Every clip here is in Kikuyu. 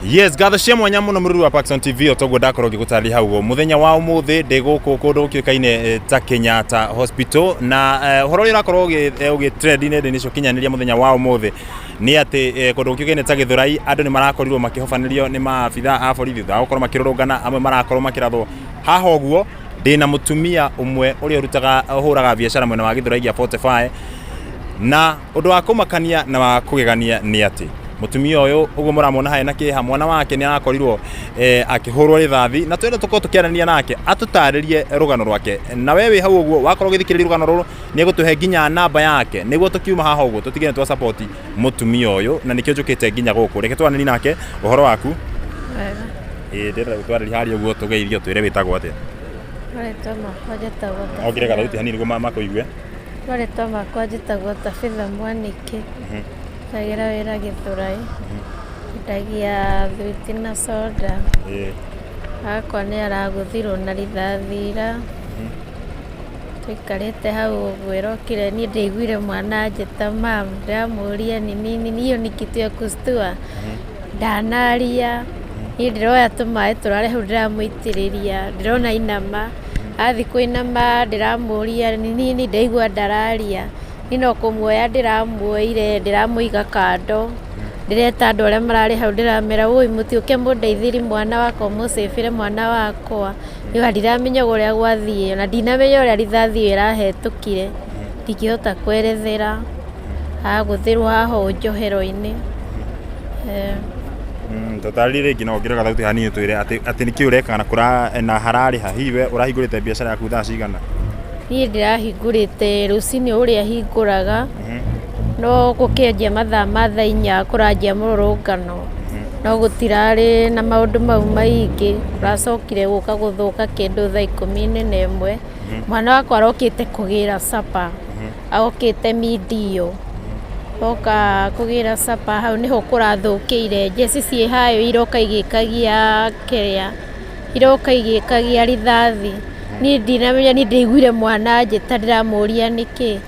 Yes, ngatho cia mwanya muno mũruru wa Paxson TV. O toguo ndakorwo ngĩgũtarĩria hau ũguo, mũthenya wa ũmũthĩ ndĩ gũkũ kũndũ gũkĩũkaine ta Kenyatta Hospital, na ũhoro ũrĩa ũrakorwo ũgĩ trend nenda-inĩ cia ũkinyanĩria mũthenya wa ũmũthĩ nĩ atĩ kũndũ gũkĩũkaine ta Gĩthũrai andũ nĩ marakorirwo makĩhobanĩrio nĩ maabitha a borithi thutha wa gũkorwo makĩrũrũngana, amwe marakorwo makĩrathwo. Haha ũguo ndĩna mũtumia ũmwe ũrĩa ũrutaga ũhũraga biacara mwena wa Gĩthũrai gĩa 45, na ũndũ wa kũmakania na wa kũgegania nĩ atĩ mũtumia ũyũ ũguo mũramuona harĩa na kĩeha, mwana wake nĩ arakorirwo akĩhũrwo rithathi, na twenda tũkorwo tũkĩaranĩria nake atũtarĩrie rũgano rwake. Na we wĩ hau ũguo wakorwo ũgĩthikĩrĩria rũgano rũrũ, nĩ egũtũhe nginya namba yake nĩguo tũkiuma haha ũguo tũtige nĩ twa support mũtumia ũyũ, na nĩkĩo njũkĩte nginya gũkũ. Reke twaranĩrie nake. Ũhoro waku? Wega. Ĩĩ, ndĩrenda gũtwarĩria harĩa ũguo, tũgeithio, twĩre wĩtagwo atĩa. Marĩtwa makwa njĩtagwo Ongerera gathauti hanini nĩguo makũigue. Marĩtwa makwa njĩtagwo Tabitha Mwaniki, ndutagĩra wĩra Gĩthũrai, nyendagia thwiti na soda. Wakwa nĩ aragũthirwo na rithathi ira, tũikarĩte hau ũguo ĩrokire, niĩ ndaiguire mwana anjĩta mum, ndĩramũria ni nini, hiyo ni kitu ya kushtua, ndanaria, niĩ ndĩroya tũmaĩ tũrarĩ hau ndĩramũitĩrĩria, ndĩrona ainama. Athiĩ kũinama ndĩramũria nĩ nini ndaigua ndararia, niĩ no kũmuoya ndĩramuoire ndĩramũiga kando, ndĩreta andũ arĩa mararĩ hau ndĩramera wũi mũtiũke mũndeithĩrie mwana wakwa mũcĩbĩre mwana wakwa, niĩ ona ndiramenya ũrĩa gwathiĩ ona ndinamenya ũrĩa rithathi ĩyo ĩrahetũkire, ndingĩhota kwerethera, agũthĩrwo haha ũũ njohero-inĩ. Tũtarĩrie rĩngĩ na wongerere gathauti hanini ũtwĩre atĩ nĩkĩ ũreka na kũra na hararĩ ha hihi we ũrahingũrĩte biacara yaku thaa cigana? Niĩ ndĩrahingũrĩte rũcinĩ ũrĩa hingũraga, no gũkĩanjia mathaa ma thaa inya kũranjia mũrũrũngano, no gũtirarĩ na maũndũ mau maingĩ, kũracokire gũka gũthũka kĩndũ thaa 11, mwana wakwa arokĩte kũgĩra supper, okĩte mindio. Oka kũgĩra supper hau nĩho kũrathũkĩire, njeci ciĩ hayo iroka igĩkagia kĩrĩa, iroka igĩkagia rithathi. Niĩ ndinamenya, niĩ ndĩiguire mwana anjĩta ndĩramũria nĩkĩ,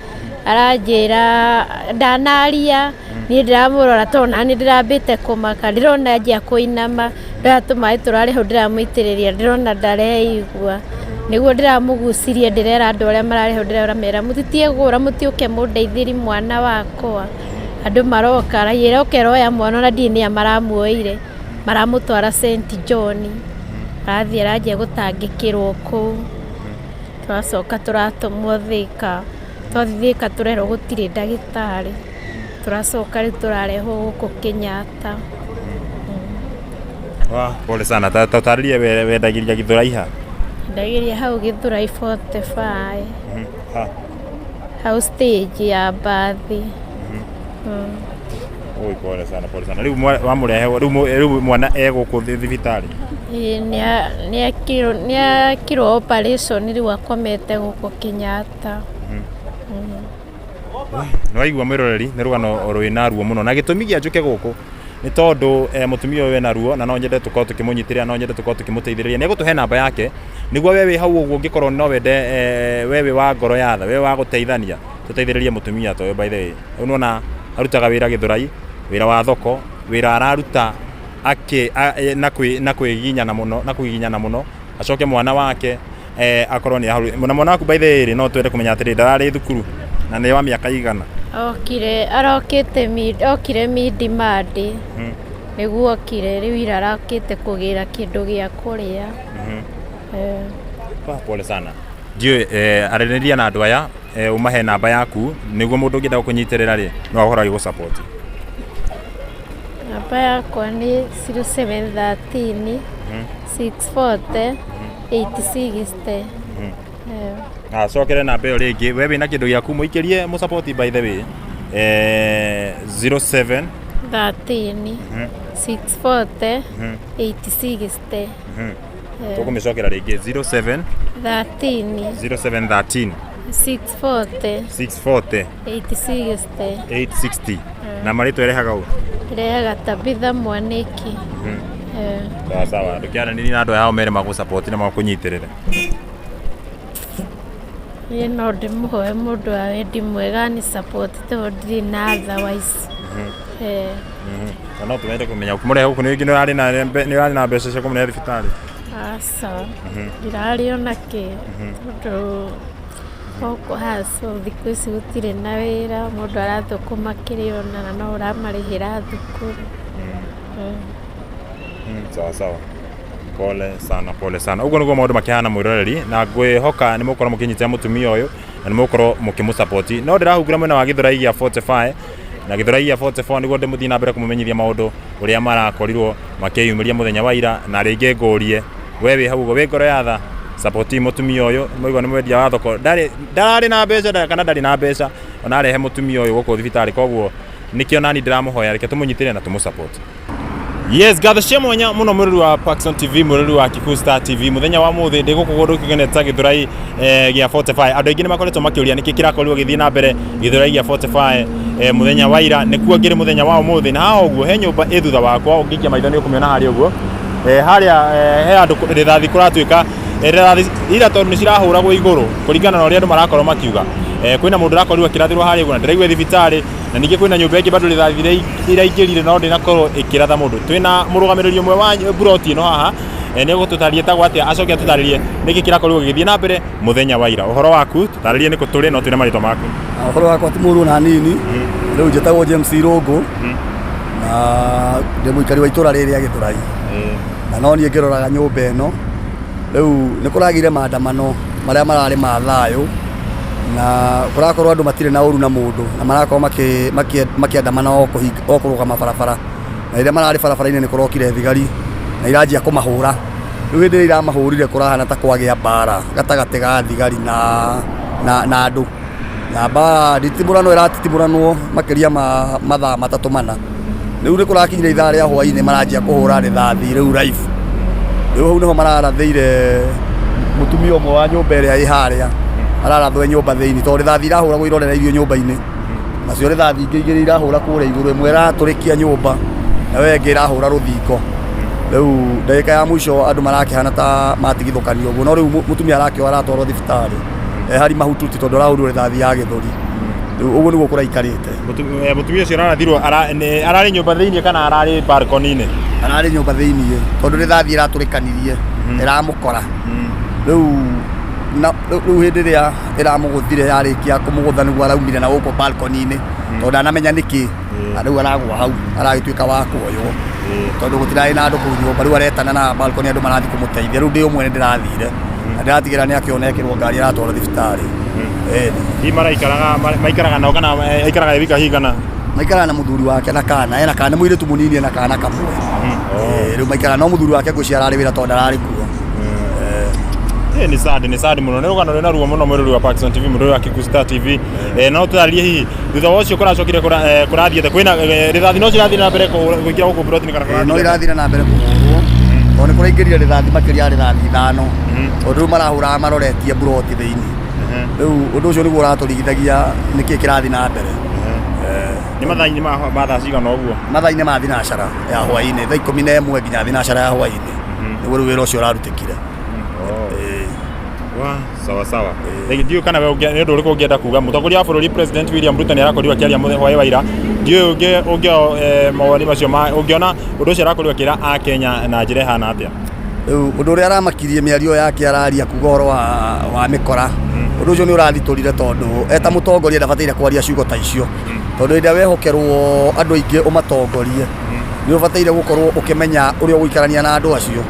aranjĩra ndanaria, niĩ ndĩramũrora tondũ naniĩ ndĩrambĩte kũmaka, ndĩrona anjia kũinama, Ndoya tũmaĩ tũrarĩ hau ndĩramũitĩrĩria ndĩrona ndareigua. Nĩguo ndĩramũgucirie ndĩrera andũ arĩa mararĩ hau ndĩramera mũtitige gũra mũtiũke mũndeithĩrie mwana wakwa. Andũ maroka, raia ĩroka ĩroya mwana ona ndiũĩ nĩa maramuoire, maramũtwara St John, arathiĩ aranjia gũtangĩkĩrwo kũu. Tũracoka tũratũmwo Thĩka, twathiĩ Thĩka tũrerwo gũtirĩ ndagĩtarĩ. Tũracoka rĩu tũrarehwo gũkũ Kenyatta. Wah, pole sana. Tatarĩrie wendagĩria Gĩthũrai ha? Ndagĩria hau Gĩthũrai 45. Ha? Hau stage ya mbathi. Oi, pole sana, pole sana. Rĩu wamũrehe rĩu rĩu mwana e gũkũ thibitarĩ? Ĩĩ, nĩekirwo operation rĩu akomete gũkũ Kenyatta. Nĩ waigua mwĩroreri, nĩ rũgano rwĩna ruo mũno, na gĩtũmi gĩa njũke gũkũ nĩ tondũ mũtumia ũyũ ena ruo na no nyende tũkorwo tũkĩmũnyitĩrĩra, no nyende tũkorwo tũkĩmũteithĩrĩria. Nĩ egũtũhe namba yake nĩguo we wĩ hau ũguo ũngĩkorwo no wende we wĩ wa ngoro ya tha, we wa gũteithania, tũteithĩrĩrie mũtumia ta ũyũ. By the way, ũyũ nĩwona arutaga wĩra Gĩthũrai, wĩra wa thoko, wĩra araruta akĩ na kwĩgiginyana mũno, na kũgiginyana mũno, acoke mwana wake akorwo nĩ ahau. Na mwana waku by the way rĩ, no twende kũmenya atĩrĩ, ndararĩ thukuru na nĩ wa mĩaka igana? Okire, arokĩte mid, okire mid Monday, nĩguo okire, rĩu ira arokĩte kũgĩra kĩndũ gĩa kũrĩa. Ah, pole sana. Ndiũĩ, aranĩria na andũ aya, ũmahe namba yaku nĩguo mũndũ ũngĩenda gũkũnyitĩrĩra rĩ, no akorwo agĩgũ support. Namba yakwa nĩ 0713 640 860. Acokere namba ĩyo rĩngĩ. We wĩna kĩndũ gĩaku mũikĩrie mũ support by the way. 07 13 640 860. Tũkũmĩcokera rĩngĩ, 07 13 0713 640 640 860. 860. Na marĩtwa ĩrehaga ũ? Rehaga Tabitha Mwaniki. Sawa sawa, ndũkĩaranĩrie na andũ aya mere magũ support na makũnyitĩrĩre. Niĩ no ndĩmũhoe mũndũ wa wendi mwega ni support tondũ ndirĩ na otherwise. Na no tũmende kũmenya ũkĩmũrehe gũkũ nĩ nĩ ũrarĩ na mbeca cia kũmũrehe thibitarĩ? Aca, ndirarĩ ona kĩ, tondũ gũkũ haco thikũ ici gũtirĩ na wĩra, mũndũ arathũkũma kĩrĩa ona na no ũramarĩhĩra thukuru. Sawa sawa, pole sana, pole sana. Ũguo nĩguo maũndũ makĩhana, mwĩroreri, na ngwĩhoka nĩ mũgũkorwo mũkĩnyitĩra mũtumia ũyũ na nĩ mũgũkorwo mũkĩmũ no ndĩrahungura mwena wa Gĩthũrai gĩa 45 na Gĩthũrai gĩa 44 nĩguo ndĩmũthiĩ na mbere kũmũmenyithia maũndũ ũrĩa marakorirwo makĩyumĩria mũthenya wa ira. Na rĩngĩ ngũrie, we wĩ hau ũguo wĩ ngoro ya tha, support mũtumia ũyũ. Mũigua nĩ mwendia wa thoko, ndarĩ ndararĩ na mbeca kana ndarĩ na mbeca ona arehe mũtumia ũyũ gũkũ thibitarĩ. Koguo nĩkĩo nani ndĩramũhoya, reke tũmũnyitĩre na tũmũ support. Yes, ngatho cia mwanya mũno, mwĩrori wa Paxson TV, mwĩrori wa Kikuyu Star TV. Mũthenya wa mũthĩ ndĩ gũkũ kũndũ kĩgene ta Gĩthũrai gĩa 45. Andũ aingĩ nĩ makoretwo makĩũria nĩkĩ kĩrakorirwo gĩthiĩ na mbere Gĩthũrai gĩa 45 mũthenya wa ira. Nĩkuo ngĩrĩ mũthenya wa ũmũthĩ, na haha ũguo he nyũmba ĩ thutha wakwa, ũngĩikia maitho nĩ ũkũmĩona harĩa ũguo. Harĩa he andũ rithathi kũratuĩka rithathi ira tondũ nĩ cirahũragwo igũrũ kũringana na ũrĩa andũ marakorwo makiuga. Kwĩna mũndũ ũrakorirwo akĩrathĩrwo harĩa ũguo na ndĩraigua thibitarĩ, na ningĩ kwĩna nyũmba ĩngĩ bado rithathi iraingĩrire no ndĩnakorwo ĩkĩratha mũndũ. Twĩna mũrũgamĩrĩri ũmwe wa buroti ĩno haha, nĩ egũtũtarĩria etagwo atĩa, acoke atũtarĩrie nĩkĩ kĩrakorirwo gĩgĩthiĩ na mbere mũthenya wa ira. Ũhoro waku, tũtarĩrie nĩkũ tũrĩ no twĩre marĩtwa maku. Ũhoro wakwa ti mũru na hanini. Rĩu njĩtagwo James Irũngũ na ndĩ mũikari wa itũra rĩrĩ rĩa Gĩthũrai, na no niĩ ngĩroraga nyũmba ĩno. Rĩu nĩ kũragĩire maandamano marĩa mararĩ ma thayũ, na kũrakorwo andũ matirĩ na ũru na mũndũ, na marakorwo makĩandamana o kũrũgama barabara, na rĩrĩa mararĩ barabara-inĩ nĩ kũrokire thigari na iranjia kũmahũra. Rĩu hĩndĩ ĩrĩa iramahũrire, kũrahana ta kwagĩa mbara gatagatĩ ga thigari na andũ, na mbara nditimũrano ĩratitimũranwo makĩria ma mathaa matatũ mana. Rĩu nĩ kũrakinyire ithaa rĩa hwainĩ, maranjia kũhũra rithathi rĩu live. Rĩu hau nĩho mararathĩire mũtumia ũmwe wa nyũmba ĩrĩa ĩ harĩa, ararathwo e nyũmba thĩinĩ, tondũ rithathi irahũragwo irorereirio nyũmba-inĩ. Nacio rithathi ingĩ igĩrĩ irahũra kũrĩa igũrũ, ĩmwe ĩratũrĩkia nyũmba nayo ĩngĩ ĩrahũra rũthingo. Rĩu ndagĩka ya mũico andũ marakĩhana ta matigithũkanio ũguo, no rĩu mũtumia arakĩoa aratwarwo thibitarĩ e hari mahututi, tondũ arahũrirwo rithathi ya gĩthũri. Rĩu ũguo nĩguo kũraikarĩte. Mũtumia ũcio ũrarathirwo ararĩ nyũmba thĩinĩ kana ararĩ balcony-inĩ? Ararĩ nyũmba thĩiniĩ, tondũ rithathi ĩratũrĩkanirie ĩramũkora. Rĩu na rĩu hĩndĩ ĩrĩa ĩramũgũthire, yarĩkia kũmũgũtha nĩguo araumire na gũkũ balcony-inĩ, tondũ ndanamenya nĩkĩ, na rĩu aragwa hau, aragĩtuĩka wa kuoywo, tondũ gũtirarĩ na andũ kũu nyũmba. Rĩu aretana na balcony, andũ marathiĩ kũmũteithia. Rĩu ndĩ ũmwe nĩ ndĩrathire na ndĩratigĩra nĩ akĩona ekĩrwo ngari aratwarwo thibitarĩ. Ĩni. Hihi maraikaraga maikaraga nao kana aikaraga e wika hihi kana? Maikaraga na mũthuri wake na kana, ena kana mũirĩtu mũnini, ena kana kamwe. Rĩu maikaraga no mũthuri wake, ngwĩciria ararĩ wĩra tondũ ndararĩ kuo. Nĩ sad, nĩ sad mũno, nĩ rũgano rwĩna ruo mũno, mwĩrori wa Paxson TV, mwĩrori wa Kikuyu Star TV. No tũtarĩrie hihi thutha wa ũcio kũracokire kũrathiĩte kwĩna rithathi no cirathiĩ na mbere kũingĩra gũkũ plot-inĩ kana No kũrathiĩ? Irathire na mbere kũhũrwo, tondũ nĩ kũraingĩrire rithathi makĩria ya rithathi ithano, tondũ rĩu marahũraga maroretie mburoti thĩinĩ. Rĩu ũndũ ũcio nĩguo ũratũrigithagia nĩkĩ kĩrathiĩ na mbere. Nĩ mathaa-inĩ ma thaa cigana ũguo? Mathaa-inĩ ma thinacara ya hwainĩ, thaa 11 nginya thinacara ya hwainĩ, nĩguo rĩu wĩra ũcio ũrarutĩkire. Wa, sawa sawa. Ndiũĩ kana we nĩ ũndũ ũrĩkũ ũngĩenda kuga. Mũtongoria wa bũrũri, President William Ruto, nĩ arakorirwo akĩaria mũthenya hwaĩ wa ira. Ndiũĩ ũngĩ mawoni macio ma ũngĩona ũndũ ũcio arakorirwo akĩra Akenya na njĩra ĩhana atĩa? Rĩu ũndũ ũrĩa aramakirie mĩario ĩyo yake araria kuga ũhoro wa mĩkora, ũndũ ũcio nĩ ũrathitũrire, tondũ eta mũtongoria ndabataire kwaria ciugo ta icio, tondũ hĩndĩ ĩrĩa wehokerwo andũ aingĩ ũmatongorie, nĩ ũbataire gũkorwo ũkĩmenya ũrĩa ũgũikarania na andũ acio,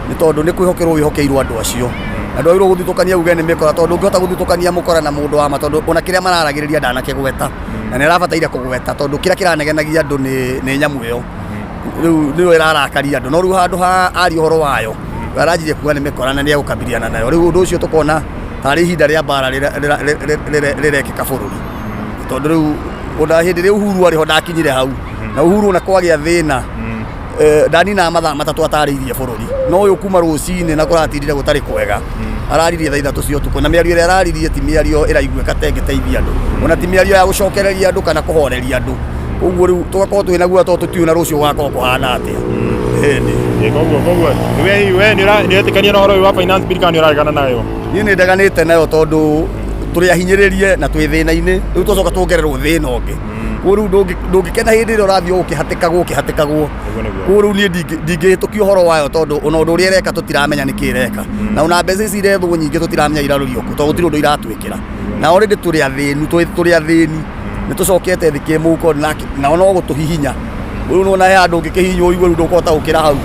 nĩ tondũ nĩ kwĩhokerwo wĩhokeirwo andũ acio, na ndwagĩrĩirwo gũthutũkania uge nĩ mĩkora, tondũ ũngĩhota gũthutũkania mũkora na mũndũ wa ma, tondũ ona kĩrĩa mararagĩrĩria ndanakĩgweta, na nĩ arabataire kũgweta, tondũ kĩrĩa kĩranegenagia andũ nĩ nyamũ ĩyo rĩu nĩyo ĩrarakaria andũ. No rĩu handũ ha aria ũhoro wayo, we aranjirie kuga nĩ mĩkora na nĩ egũkabiliana nayo. Rĩu ũndũ ũcio tũkona tarĩ ihinda rĩa mbara rĩrekĩka bũrũri, tondũ rĩu ona hĩndĩ ĩrĩa Uhuru arĩ ho ndakinyire hau, na Uhuru ona kwagĩa thĩna ndaninaga mathaa 3 atarĩirie bũrũri, no ũyũ kuma rũcinĩ na kũratindire gũtarĩ kwega, araririe thaa 3 cia ũtukũ, na mĩario ĩrĩa araririe ti mĩario ĩraiguĩka ta ĩngĩteithia andũ, ona ti mĩario ya gũcokereria andũ kana kũhoreria andũ. Ũguo rĩu tũgakorwo twĩna guoya, tondũ tũtiũĩ na rũciũ gũgakorwo kũhana atĩa. Ĩni. Koguo we nĩ ũretĩkania na ũhoro ũyũ wa finance bill kana nĩ ũraregana nayo? Niĩ nĩ ndeganĩte nayo, tondũ tũrĩ ahinyĩrĩrie na twĩ thĩna-inĩ, rĩu twacoka tuongererwo thĩna ũngĩ. Koguo rĩu ndũngĩkena hĩndĩ ĩrĩa ũrathiĩ ũkĩhatĩkagwo ũkĩhatĩkagwo. Nĩguo nĩguo. Koguo rĩu niĩ ndingĩhĩtũkia ũhoro wayo tondũ ona ũndũ ũrĩa ĩreka tũtiramenya nĩkĩ ĩreka, na ona mbeca ici irethwo nyingĩ tũtiramenya irarũrio kũ tondũ gũtirĩ ũndũ iratwĩkĩra. Na already tũrĩ athĩnu, tũrĩ athĩni, nĩ tũcokete thĩ kĩmũhuko, nao no gũtũhihinya. Rĩu nĩwona he handũ ũngĩkĩhihinywo ũigue rĩu ndũkũhota gũkĩra hau.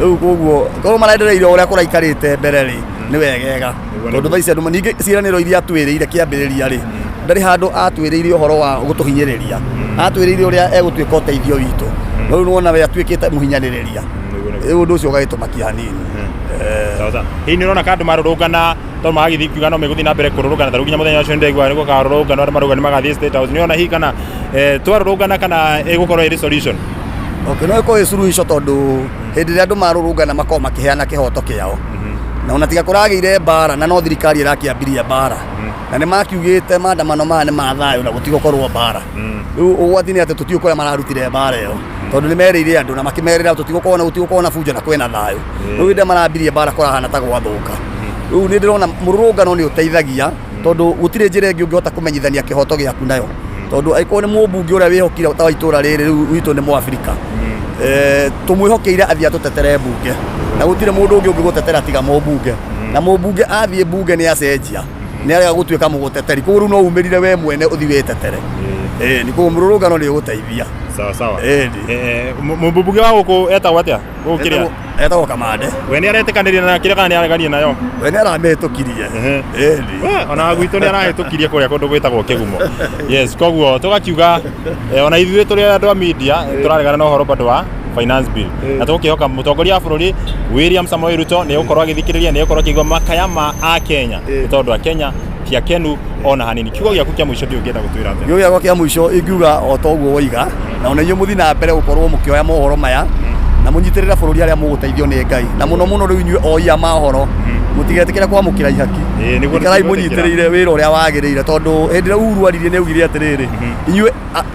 Rĩu koguo korwo marendereire ũrĩa kũraikarĩte mbere rĩ, nĩ wegega, tondũ thaa ici andũ ningĩ ciĩranĩro iria atwĩrĩire kĩambĩrĩria rĩ, ndarĩ handũ atwĩrĩire ũhoro wa gũtũhinyĩrĩria, atwĩrĩire ũrĩa egũtuĩka ũteithio witũ, no rĩu nĩwona we atuĩkĩte mũhinyanĩrĩria. Rĩu ũndũ ũcio ũgagĩtũmakia hanini. Sawa sawa. Hihi nĩ ũrona ka andũ marũrũngana tondũ magagĩthiĩ kiuga no megũthiĩ na mbere kũrũrũngana ta rĩu nginya mũthenya ũcio nĩndaigua nĩ gũkarũrũnganwo andũ marauga nĩ magathiĩ State House. Nĩ ũrona hihi kana twarũrũngana kana ĩgũkorwo ĩrĩ solution? Okay, no ĩkorwo ĩ suluhisho tondũ hĩndĩ ĩrĩa andũ marũrũngana makoragwo makĩheana kĩhoto kĩao, na ona tiga kũragĩire mbara na no thirikari ĩrakĩambirie mbara, na nĩ makiugĩte maandamano maya nĩ ma thayũ na gũtigũkorwo mbara. Rĩu ũgwati nĩ atĩ tũtiũĩ kũrĩa mararutire mbara ĩyo, tondũ nĩ merĩire andũ na makĩmerĩra tũtigũkorwo na bunjo na kwĩna thayũ. Rĩu hĩndĩ ĩrĩa marambirie mbara kũrahana ta gwathũka. Rĩu nĩ ndĩrona mũrũrũngano nĩ ũteithagia, tondũ gũtirĩ njĩra ĩngĩ ũngĩhota kũmenyithania kĩhoto gĩaku nayo, tondũ angĩkorwo nĩ mũmbunge ũrĩa wĩhokire ta wa itũra rĩrĩ rĩu witũ nĩ Mũabirika, tũmwĩhokeire athiĩ atũtetere mbunge, na gũtirĩ mũndũ ũngĩ ũngĩgũtetera tiga mũmbunge, na mũmbunge athiĩ mbunge nĩ acenjia, nĩ arega gũtuĩka mũgũteteri, koguo rĩu no umĩrire we mwene ũthiĩ wĩtetere. Ĩni, koguo mũrũrũngano nĩ ũgũteithia. Sawa sawa. Ĩni. Mũmbunge wa gũkũ etagwo atĩa? Gũkũ kĩrĩa? Etagwo Kamande. We nĩ aretĩkanĩria na kĩrĩa kana nĩ areganire nayo? We nĩ aramĩhĩtũkirie. Ĩni. We, ona gwitũ nĩ arahĩtũkirie kũrĩa kũndũ gwĩtagwo Kĩgumo. Yes, koguo tũgakiuga ona ithuĩ tũrĩ andũ a media tũraregana na ũhoro bado wa finance bill, na tũgũkĩhoka mũtongoria wa bũrũri William Samoei Ruto nĩ egũkorwo agĩthikĩrĩria, nĩ egũkorwo akĩigua makaya ma Akenya, nĩ tondũ Akenya ti akenu ona hanini. Kiugo gĩaku kĩa mũico ndiũĩ ũngĩenda gũtwĩra atĩa? Kiugo gĩakwa kĩa mũico ingiuga o ta ũguo woiga, na ona inyuĩ mũthiĩ na mbere gũkorwo mũkĩoya mohoro maya na mũnyitĩrĩre bũrũri arĩa mũgũteithio nĩ Ngai, na mũno mũno rĩu inyuĩ oi a mohoro mũtigetĩkĩre kwamũkĩra ihaki. Nĩguo ikarai nĩtũgwĩtĩkĩra. Mũnyitĩrĩire wĩra ũrĩa wagĩrĩire, tondũ hĩndĩ ĩrĩa Uhuru aririe nĩ augire atĩrĩrĩ, inyuĩ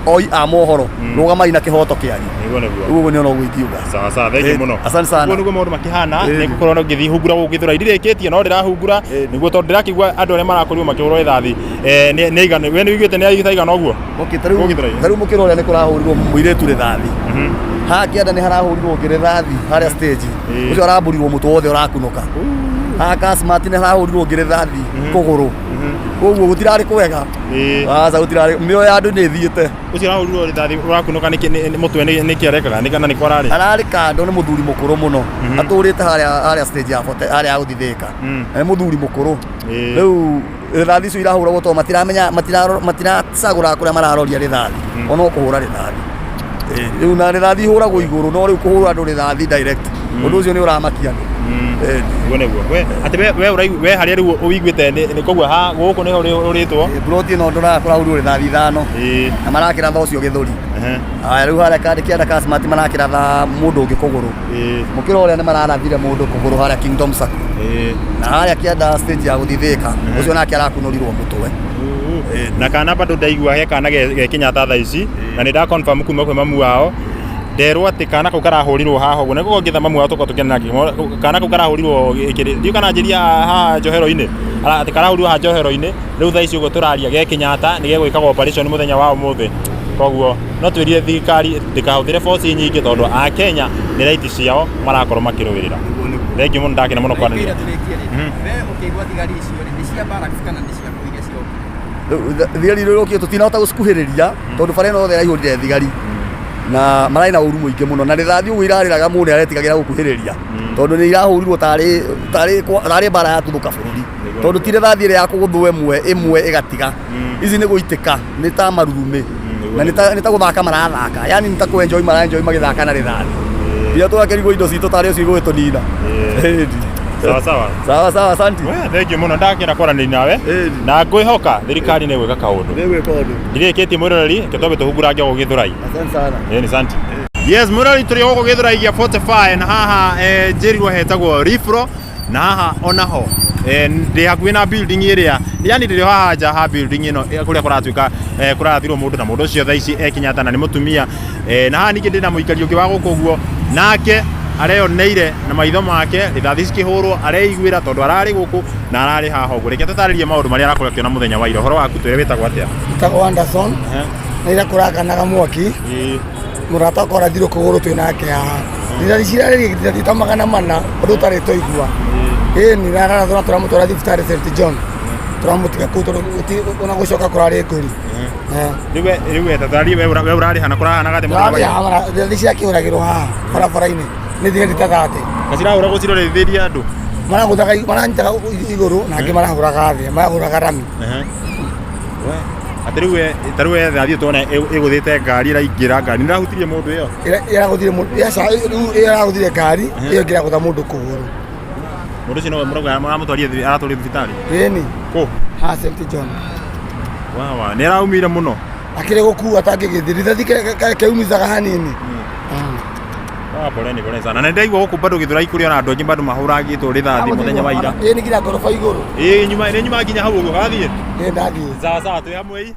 oi a mohoro rũgamai na kĩhoto kĩanyu. Nĩguo nĩguo. Rĩu ũguo nĩ ona ũguo ingiuga. Sawa sawa, thank you mũno. Asante sana. Ũguo nĩguo maũndũ makĩhana, nĩ ngũkorwo ngĩthiĩ hungura gũkũ Gĩthũrai. Ndirĩkĩtie no ndĩrahungura nĩguo tondũ ndĩrakĩigua andũ arĩa marakorirwo makĩhũrwo rithathi nĩ aigana. We nĩ ũiguĩte nĩ aigana ũguo? Okay, ta rĩu Gũkũ Gĩthũrai. Ta rĩu mũkĩra ũrĩa nĩ kũrahũrirwo mũirĩtu rithathi. Haha kĩanda nĩ harahũrirwo ũngĩ rithathi harĩa stage. Ũcio arambũrirwo mũtwe wothe ũrakunũka. Haha Kasmart nĩ harahũrirwo ũngĩ rithathi kũgũrũ. Koguo gũtirarĩ kwega. Aca, gũtirarĩ, mĩoyo ya andũ nĩ ĩthiĩte. Ũcio ũrahũrirwo rithathi ũrakunũka nĩkĩ mũtwe nĩkĩ arekaga nĩ kana nĩkũ ararĩ? Ararĩ kando, nĩ mũthuri mũkũrũ mũno. Atũrĩte harĩa stage ya bote harĩa ya gũthiĩ Thĩka. Na nĩ mũthuri mũkũrũ. Rĩu rithathi icio irahũragwo tondũ matiramenya, matiracagũra kũrĩa mararoria rithathi. Ona kũhũra rithathi. Rĩu na rithathi ihũragwo igũrũ, no rĩu kũhũra andũ rithathi direct, ũndũ ũcio nĩ ũramakia andũ. Nĩguo nĩguo. We atĩ we we harĩa rĩu ũiguĩte nĩ koguo ha gũkũ nĩho ũrĩtwo? Ploti ĩno ndoraga kũrahũrirwo rithathi 5 na marakĩratha ũcio gĩthũri. Aya rĩu harĩa kandi kĩanda ka Smart marakĩratha mũndũ ũngĩ kũgũrũ. Mũkĩra ũrĩa nĩ mararathire mũndũ kũgũrũ harĩa Kingdom Sacco. Na harĩa kĩanda stage ya gũthiĩ Thĩka, ũcio nake arakunũrirwo mũtwe. Na kana bado ndaigua he kana ge Kenyatta thaa ici, na nĩ nda confirm kuma kwĩ mamu wao, nderwo atĩ kana kau karahũrirwo haha ũguo, nĩguo ngĩtha mamu wao tũkorwo tũkĩaria nake, kana kau karahũrirwo ndiũĩ kana anjĩria haha njohero-inĩ, atĩ karahũrirwo haha njohero-inĩ, rĩu thaa ici ũguo tũraria ge Kenyatta nĩ gegwĩkagwo operation mũthenya wa ũmũthĩ. Koguo no twĩrire thirikari ndĩkahũthĩre force nyingĩ tondũ Akenya nĩ right ciao marakorwo makĩrũĩrĩra. Thengiũ mũno, ndakena mũno kwaranĩria. Tũrĩkie rĩ, we ũkĩigua thigari icio rĩ, nĩ cia barracks kana nĩ cia kũ iria cirokire? Thigari iria irokire tũtinahota gũcikuhĩrĩria tondũ bara ĩno yothe ĩraihũrire thigari na mararĩ na ũru mũingĩ mũno, na rithathi ũguo irarĩraga mũndũ nĩ aretigagĩra gũkuhĩrĩria tondũ nĩ irahũrirwo tarĩ mbara yatuthũka bũrũri, tondũ ti rithathi ĩrĩa ya kũgũthwo ĩmwe ĩmwe ĩgatiga, ici nĩ gũitĩka, nĩ ta marurumĩ na nĩ ta gũthaka marathaka, yani nĩ ta kũ enjoy mara enjoy magĩthaka na rithathi nginya tũgakĩrigwo indo citũ tarĩ ũcio igũgĩtũnina. Sawa sawa. Sawa sawa, asante. We, thank you mũno, ndakena kwaranĩria nawe na ngwĩhoka thirikari nĩ gwĩka kaũndũ. Nĩ gwĩka ũndũ. Ndirĩkĩtie mwĩroreri, reke twambe tũhungũrange gũkũ Gĩthũrai. Asante sana. Ĩĩ, asante. Yes, mwĩroreri, tũrĩ gũkũ Gĩthũrai gĩa 45 na haha njĩrirwo hetagwo Rifro, na haha onaho ndĩ hakuhĩ na building ĩrĩa, yani ndĩrĩ haha nja ha building ĩno kũrĩa kũratuĩka kũrarathirwo mũndũ, na mũndũ ũcio thaa ici e Kenyatta na nĩ mũtumia. Na haha ningĩ ndĩna mũikari ũngĩ wa gũkũ ũguo, nake areyoneire na maitho make rithathi cikĩhũrwo, areiguĩra tondũ ararĩ gũkũ na ararĩ haha ũguo. Reke tũtarĩrie maũndũ marĩa arakorwo akĩona mũthenya wa ira. Ũhoro waku, twĩre wĩtagwo atĩa? Njĩtagwo Anderson. Na ira kũrakanaga mwaki. Ĩĩ. Mũrata wakwa ũrathirwo kũgũrũ twĩ nake haha. Thigari cirarĩria rithathi ta 400 ũndũ ũtarĩ twaigua. Ĩĩ nĩ rararathwo na tũramũtwara thibitarĩ St John. Tũramũtiga kũu tondũ ona gũcoka kũrarĩ ngũri. Rĩu rĩu we tatarĩrie we we ũrarĩ hana kũrahanaga atĩa mũthenya wa Tũrarĩ ira? haha rithathi cirakĩhũragĩrwo haha barabara-inĩ nĩ thigari ta 30. Na cirahũragwo cirorithĩrie andũ. Maragũthaga maranyitaga igũrũ na angĩ marahũraga thĩ, marahũraga rami. We atĩ rĩu we ta rĩu we thathiĩ tuone ĩgũthĩte ngari ĩraingĩra ngari nĩ ĩrahutirie mũndũ ĩyo. Ĩragũthire mũndũ, rĩu ĩragũthire ngari, ĩyo ĩngĩ ĩragũtha mũndũ kũgũrũ. Mũndũ ũcio nowe mũrauga mũramũtwarire aratwario thibitarĩ. Ĩni. Kũ? Haha St John. Wawa, nĩ araumire mũno. Akĩrĩ gũkua atangĩgĩthiĩ, rithathi keumizaga hanini. Ah, poleni poleni sana. Na nĩndaigua gũkũ bado Gĩthũrai kũrĩ ona andũ aingĩ bado mahũragĩtwo rithathi mũthenya wa ira. Ĩĩ nĩ nginya ngoroba igũrũ. Ĩĩ nyuma nĩ nyuma nginya hau ũguo gathiĩ. Ĩĩ ndathiĩ. Sawa sawa twĩ hamwe ii.